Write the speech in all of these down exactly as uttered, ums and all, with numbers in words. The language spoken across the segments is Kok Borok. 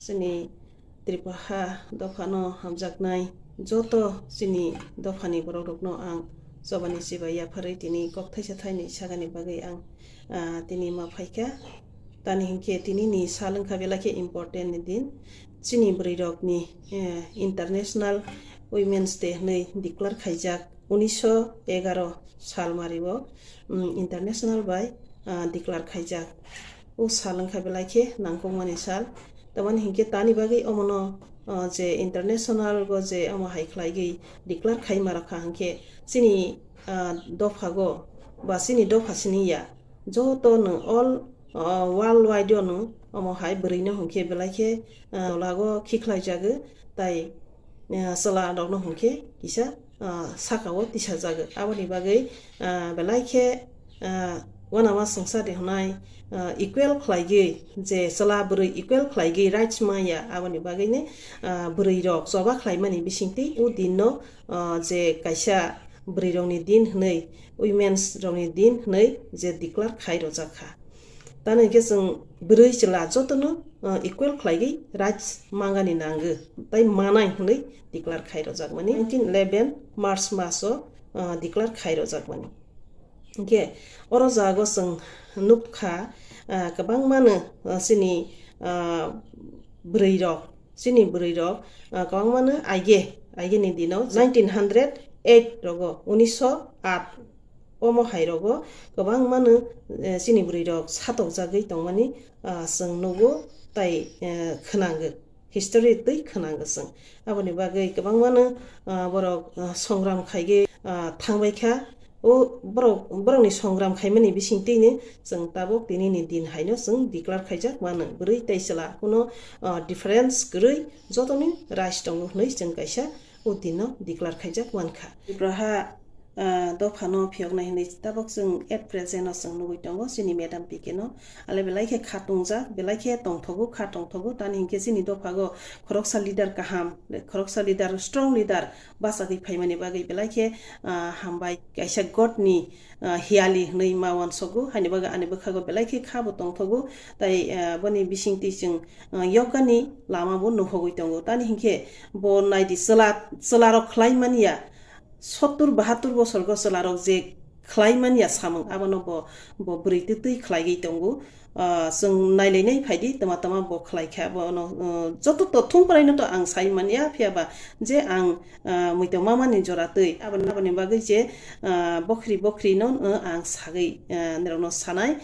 Chini Tripura ha dophano hamjaknai joto chini dophani borokrokno ang chobani chibai yapharwi tini kok thaisa thainwi sagani bagwi ang, ah, tini ma phaikha. Tani hinkhe tinini sal wngkha belai khe important ni din. Chini bwrwirokni, eh, International Women's Day hwnwi declare khaijak. Unisho egaro sal mario, um, international bai, ah, declare khaijak. O sal wngkha belai khe nangkukmani sal. Tamani hinkhe tani bagwi omono, ah, je international go je omo hai khlaigwi declare khaima rokha hinkhe chini, ah, dophago ba chini dopha sini ya joto no all, ah, world wide o no omo hai bwrwi no hinkhe belai khe, ah, lago khikhlai jago tai, ah, chwla rok no hinkhe kisa ah, saka o tisajago. Aboni bagwi, ah, belai khe, ah, uanama swngchar de hwnai, ah, equal khlaigwi, je chwla bwrwi equal khlaigwi rights maya, aboni bagwini, ah, bwrwirok choba khlaimani bisingtwi o dinno, ah, je kaisa bwrwirokni din hwnwi, women's rokni din hwnwi je declare khai rwjak kha. Tamo hinkhe chwng bwrwi chwla jotono, ah, equal khlaigwi rights mangani nango, tai manai hwnwi declare khai rwjakmani nineteen eleven March maso, ah, declare khai rwjakmani. Hinkhe oro jago chwng nukha, ah, kwbangmano, ah, chini, ah, bwrwirok, chini bwrwirok, ah, kwbangmano aige, aigeni dino nineteen hundred eight rogo, unisho at omo hai rogo kwbangmano, eh, chini bwrwirok satokjagwi tongmani, ah, chwng nugo tai, eh, khwnango, history twi khwnango chwng. Aboni bagwi kwbangmano, ah, borok, ah, songram khaigwi, ah, thangbai kha. O borok, borokni songram khaimani bisingtwino chwng tabuk tinini din haino chwng declare khaijak mano. Bwrwi tai chwla kuno, ah, difference kwrwi jotoni rights tongo hwnwi chwng kaisa o dinno declare khaijak mankha. Tipraha, ah, dophano phiyoknai hwnwi tabuk chwng at present o chwng nugwi tongo chini madam P K no. Ale belai khe kha tungjak, belai khe tongthogo, kha tongthogo. Tani hinkhe chini dophago khoroksa leader kaham, khoroksa leader, strong leader bachagwi phaimani bagwi belai khe, ah, hambai. Kaisa God ni, ah, hiyali hwnwi ma uansogo, haini bagwi ani bwkhago belai khe kha bo tongthogo. Tai, ah, boni bisingtwi chwng, ah, yokani lama bo nuhogwi tongo. Tani hinkhe bo naidi chwla, chwlarok khlai manya, sottur bahattur bosorgo chwlarok je khlai manya samung, abono bo, bo bwrwi twtwi khlaigwi tongo. Ah, chwng nailainai phaidi, tama tama bo khlai kha, bono, ah, joto to thung prai no to ang sai manya, phiya ba je ang, ah, muitu mama ni jora twi, aboni, aboni bagwi je, ah, bokhri bokhri no, ah, ang sagwi, ah, nirok no sanai,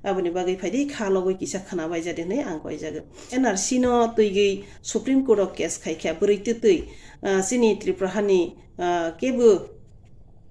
aboni bagwi phaidi kha logwi kisa khwna bai jadi hwnwi ang koi jago. N R C no twigwi Supreme Court o case khai kha, bwrwi twtwi, ah, chini Tripura hani, ah, kebo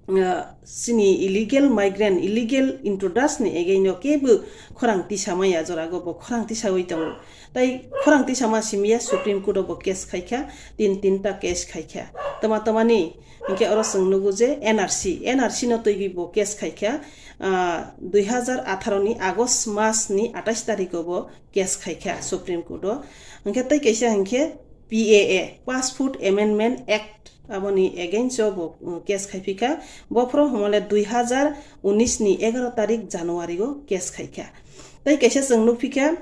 ah, chini illegal migrant, illegal intruders ni against o kebo khorang tisa maya jorago bo khorang tisawi tongo. Tai khorang tisa ma simiya Supreme Court o bo case khai kha, tin tinta case khai kha. Tama tama ni hinkhe oro chwng nugo je N R C, N R C no twigwi bo case khai kha, ah, dui hazar atharo ni August mas ni atais tarikh o bo case khai kha Supreme Court o. Hinkhe tai kaisa hinkhe P A A, Passport Amendment Act, aboni against o bo, um, case khai phi kha. Bophoro hwnmale dui hazar unis ni egaroh tarik January o case khai kha. Tai kaisa chwng nuk phi kha,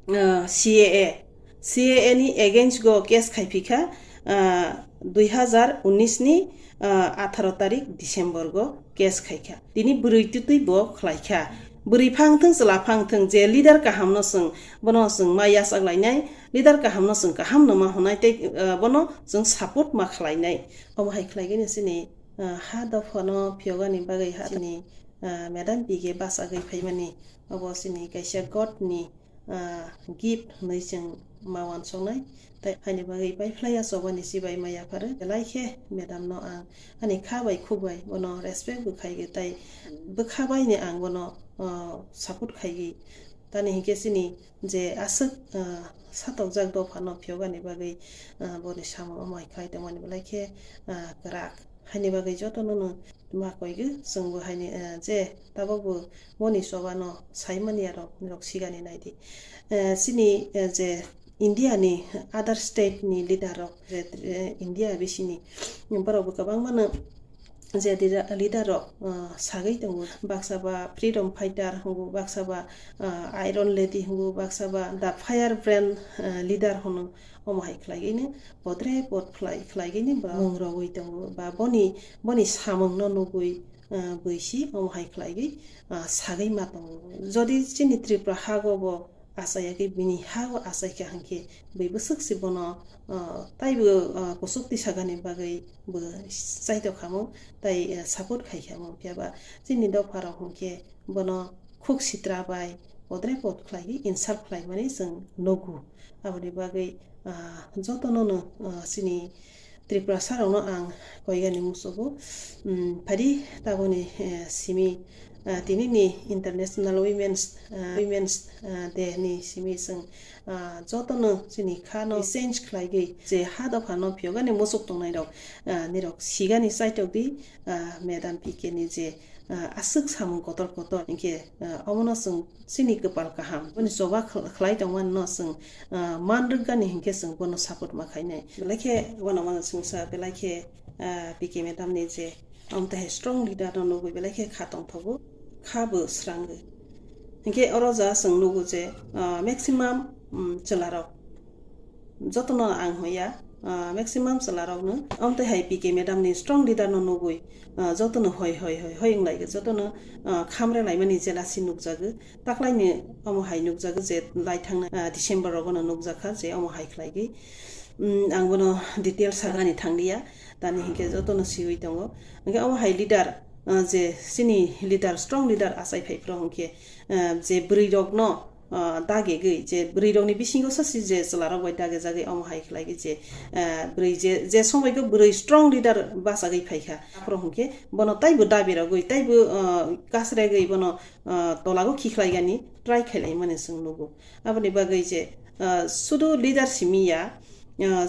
uh, C A A. C A A ni against go case khai phi kha, uh, dui hazar unis ni, uh, atharo tarik December go case khai kha. Tini bwrwi twtwi bo khlai kha. Bwrwi phang thung, chwla phang thung, je leader kaham no chwng, bono chwng ma yachak lainai, leader kaham no chwng kaham no ma hwnai tei, uh, bono chwng support ma khlainai. Omo hai khlaigwi no chini, uh, ha dophano phiyogani bagwi ha chini, uh, madam P K bachagwi phaimani. Obo chini kaisa God ni, ah, gift hwnwi chwng ma uansuknai. Tai haini bagwi pai phlai ya chobani chibai ma yapharo. Belai khe madam no ang ani kha bai khuk bai bono respect bo khaigwi tai bwkha bai ni ang bono, ah, support khaigwi. Tani hinkhe chini je aswk, ah, satokjak dophano phiyogani bagwi, ah, boni samung omo hai khai tongmani belai khe, ah, kwrak. Haini bagwi jotono no ma koigo, chwngbo haini, eh, je tabukbo boni chobano saimani arok, norok sigani naidi. Eh, chini, eh, je India ni other state ni leader rok, je, eh, India bisini borokbo kwbangmano je leader, leader rok, ah, sagwi tongo, baksa ba freedom fighter hwngo, baksa ba, ah, iron lady hwngo, baksa ba the firebrand, ah, leader hwno, omo hai khlaigwino podre pod khlai, khlaigwino ba mung rogwi tongo, ba boni, boni samungno nugwi, ah, bwisi omo hai khlaigwi, ah, sagwi ma tongo. Jodi chini Tripura hago bo achayagwi bini hago achaikha hwnkhe bui bwswk se bono, ah, taibo, ah, kuchuk tisagani bagwi bo chaitokhamung tai, ah, support khaikhamo. Phiya ba chini dopharok hwnkhe bono khuk sitra bai podre pod khlaiwi insult khlaimani chwng nugo. Aboni bagwi, ah, jotono no, ah, chini Tripurasa rokno ang koigani musugo. Mm, phadi taboni, eh, simi, ah, tinini International Women's, ah, Women's, ah, Day ni simi chwng, ah, jotono chini kha no change khlaigwi je ha dopha no phiyogani musuk tongnai rok, ah, nirok sigani chaitok di, ah, Madam P K ni je, ah, aswk samung kotor kotor hinkhe, ah, omono chwng chini kwpal kaham, boni choba khwlai tongmani no chwng, ah, man rwkgani hinkhe chwng bono support ma khainai. Belai khe uanama chwngsa belai khe, ah, P K madam ni je, amtwi hai strong leader no nugwi belai khe kha tongthogo, kha bo srangwi. Hinkhe oro ja chwng nugo je, ah, maximum, um, chwlarok jotono ang hoya, ah, maximum chwlarokno. Amtwi hai P K madam ni strong leader no nugwi, ah, jotono hoi, hoi, hoi, hoi wnglaigwi, jotono, ah, khamre laimani jealousy nukjago. Taklaini omo hai nukjago je laithangna, ah, December rogono nukjakha je omo hai khlaigwi. Mm, ang bono detail sagani thangliya, tani hinkhe jotono siwi tongo. Hinkhe omo hai leader, ah, je chini leader, strong leader achai phai phro hinkhe, ah, je bwrwi rokno, ah, dagegwi, je bwrwi rokni bisingo sasi je chwla rok bai dagejagwi omo hai khlaigwi je, ah, bwrwi je, je somoigo bwrwi strong leader bachagwi phaikha, aphro hinkhe bono taibo dabi rogwi, taibo, ah, kasregwi bono, ah, tolago khikhlaigani try khailaimani chwng nugo. Aboni bagwi je, ah, sudu leader simi ya, ah,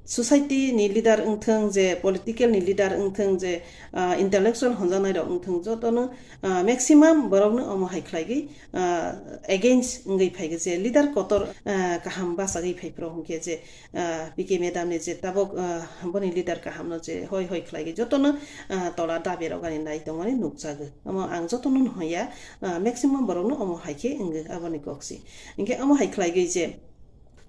society ni leader wngthwng, je political ni leader wngthwng, je, ah, intellectual honjaknai rok wngthwng, jotono, ah, maximum borokno omo hai khlaigwi, ah, against wngwi phaigwi, je leader kotor, ah, kaham bachagwi phai phro hinkhe je, ah, P K madam ni je tabok, ah, boni leader kaham no je hoi hoi khlaigwi jotono, ah, tola dabi rogani nai tongmani nukjago. Omo ang jotono no hoya, ah, maximum borokno omo hai khe wngwi aboni kok se. Hinkhe omo hai khlaigwi je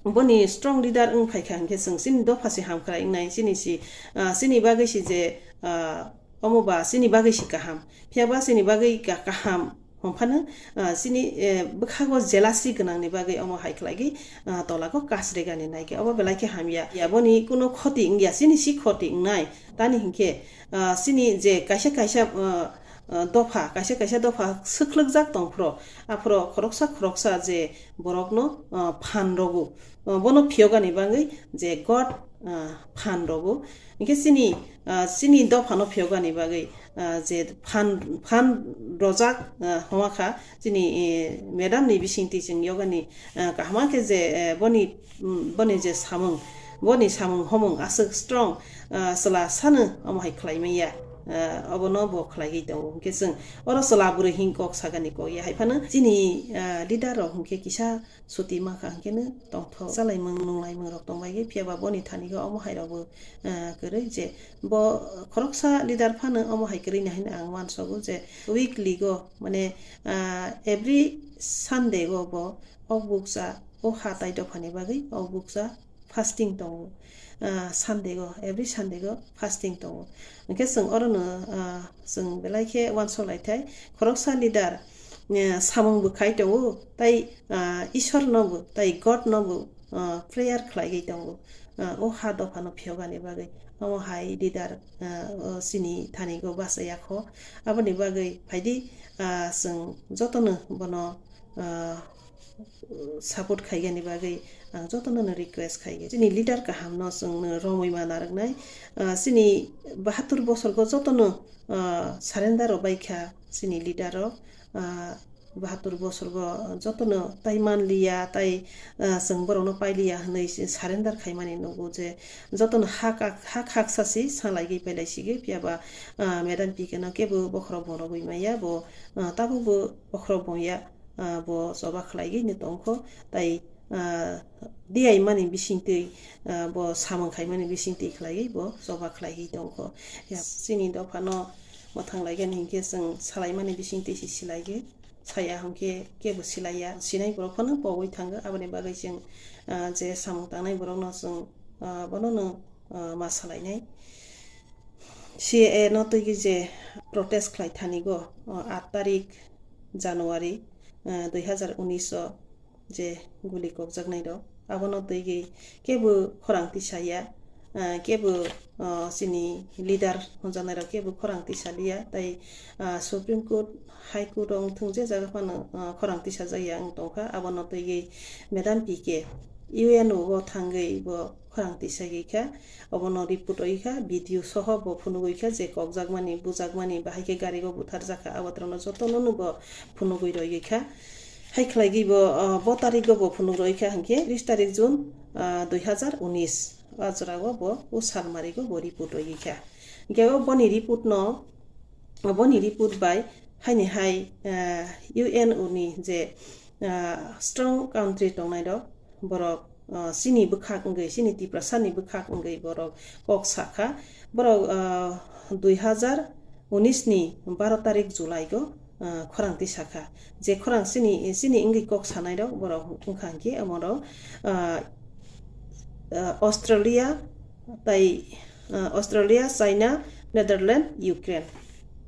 boni strong leader wng phaikha hinkhe chwng chini dopha se hamkrai wngnai, chini si, ah, chini bagwi si je, ah, omo ba chini bagwi si kaham. Phiya ba chini bagwi ka-, kaham hwnphano, ah, chini, eh, bwkhago jealousy gwnangni bagwi omo hai khlaigwi, ah, tolago kasregani naikhe. Obo belai khe hamya. Ya boni kuno khoti wngya, chini si khoti wngnai. Tani hinkhe, ah, chini je kaisa kaisa, ah, ah, dopha, kaisa kaisa dopha swkhlwkjak tongphro, aphro khoroksa khoroksa je borokno, ah, phan rogo, ah, bono phiyogani bagwi je God, ah, phan rogo. Hinkhe chini, ah, chini dophano phiyogani bagwi, ah, je phan, phan rojak, ah, homa kha chini, eh, madam ni bisingtwi chwng yogani, ah, kaham khe je, eh, boni, mm, boni je samung, boni samung homung aswk strong, ah, chwla sano omo hai khlai manya, ah, obono bo khlaigwi tongo. Hinkhe chwng oro chwla bwrwi hin kok sagani kok ya hai phano chini, ah, leader rok hinkhe kisa suti ma kha hinkhe no tongthok chalaimung nunglaimung rok tongbai khe, phiya ba boni thani khe omo hai rok bo, ah, kwrwi je bo khoroksa leader phano omo hai kwrwi nai hwnwi ang uansogo je weekly go mane, ah, every Sunday go bo o bukcha o ha tai dophani bagwi o bukcha fasting tongo. Ah, Sunday go, every Sunday go fasting tongo. Hinkhe chwng orono, ah, chwng belai khe uansuk lai thai. Khoroksa leader, eh, samung bo khai tongo, tai, ah, Ishwar no bo, tai God no bo, ah, prayer khlai wi tongo. Ah, o ha dopha no phiyogani bagwi. Omo hai leader, ah, o chini thani go bachaya kho. Aboni bagwi phaidi, ah, chwng jotono bono, ah, support khaigani bagwi ang jotono no request khaigo. Chini leader kaham no chwng no romwi ma narwknai. Ah, chini bahatur bosor go jotono, ah, surrender rw bai kha chini leader rok. Ah, bahatur bosor go jotono tai man liya, tai, ah, chwng borok no pai liya hwnwi surrender khaimani nugo je jotono hak, hak, hak, hak sasi salaigwi pailai sigwi phiya ba, ah, Madam P K no kebo bokhorok bo rogwi maya bo, ah, tabuk bo bokhorok bo ya. Ah, bo choba khlaigwi no tongkho, tai ah, diyaimani bisingtwi, ah, bo samung khaimani bisingtwi khlaiwi bo choba khlaiwi tongkho. Ya, chini dophano mwthang laigani hinkhe chwng salaimani bisingtwi se silaigwi. Saya hinkhe kebo silaiya, sinai borok phano pogwi thango, aboni bagwi chwng, ah, je samung tangnai borokno chwng, ah, bonono, ah, ma salainai. C A A no twiwi je protest khlai thanigo, ah, aat tarik January, ah, dui hazar unis o je guli kokjaknai rok, abono twiwi kebo khorang tisaya, ah, kebo, ah, chini leader hwnjaknai rok kebo khorang tisaliya, tai, ah, Supreme Court, High Court o wngthung je jaga phano, ah, khorang tisajakya wng tongkha, abono twiwi Madam P K U N O o thangwi bo khorang tisagwi kha, obono report rwi kha, video soho bo phunugwi kha je kokjakmani, bujakmani, bahai khe gari o butharjak kha, abotrono jotono no bo phunugwi rwi kha. Hai khlaigwi bo, ah, bo tarik o bo phunuk rwi kha hinkhe tris tarik June, ah, dui hazar unis. A jora o bo o salmari o bo report rwi kha. Hinkhe o boni report no, boni report bai haini hai, ah, U N O ni je, ah, strong country tongnai rok, borok, ah, chini bwkhak wngwi, chini Tiprasa ni bwkhak wngwi borok kok sakha. Borok, ah, dui hazar unis ni baro tarik July o, ah, khorang tisakha. Je khorang chini, chini wngwi kok sanai rok borok wngkha hinkhe omo rok, ah, ah, Australia tai, ah, Australia, China, Netherlands, Ukraine.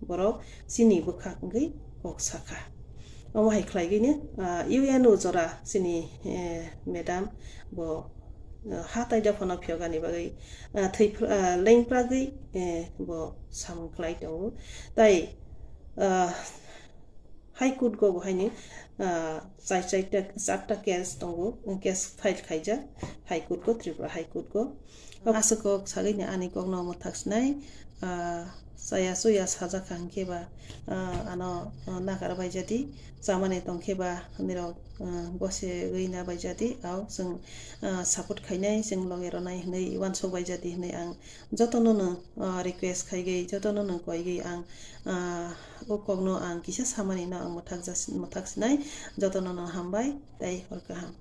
Borok chini bwkhak wngwi kok sakha. Omo hai khlaigwino, ah, U N O jora chini, eh, madam bo, ah, ha tai dophano phiyogani bagwi, ah, thwi phra-, ah, lengpragwi, eh, bo samung khlai tongo. Tai, ah, High Court go bo haini, ah, chai chai ta, charta case tongo, case file khaijak High Court go, Tripura High Court go. Aswk kok sagwini ani kokno mwthak sinai, ah, chaya chuya sajak kha hinkhe ba, ah, ano, ah, nakar baijadi, chamani tongkhe ba nirok, ah, gosegwi na baijadi, au chwng, ah, support khainai, chwng loge ronai hinwi uansuk baijadi hinwi ang jotono no, ah, request khaigwi, jotono no koigwi ang, ah, o kokno ang kisa samani no ang mwthak jas-, mwthak sinai, jotono no hambai tei hor kaham.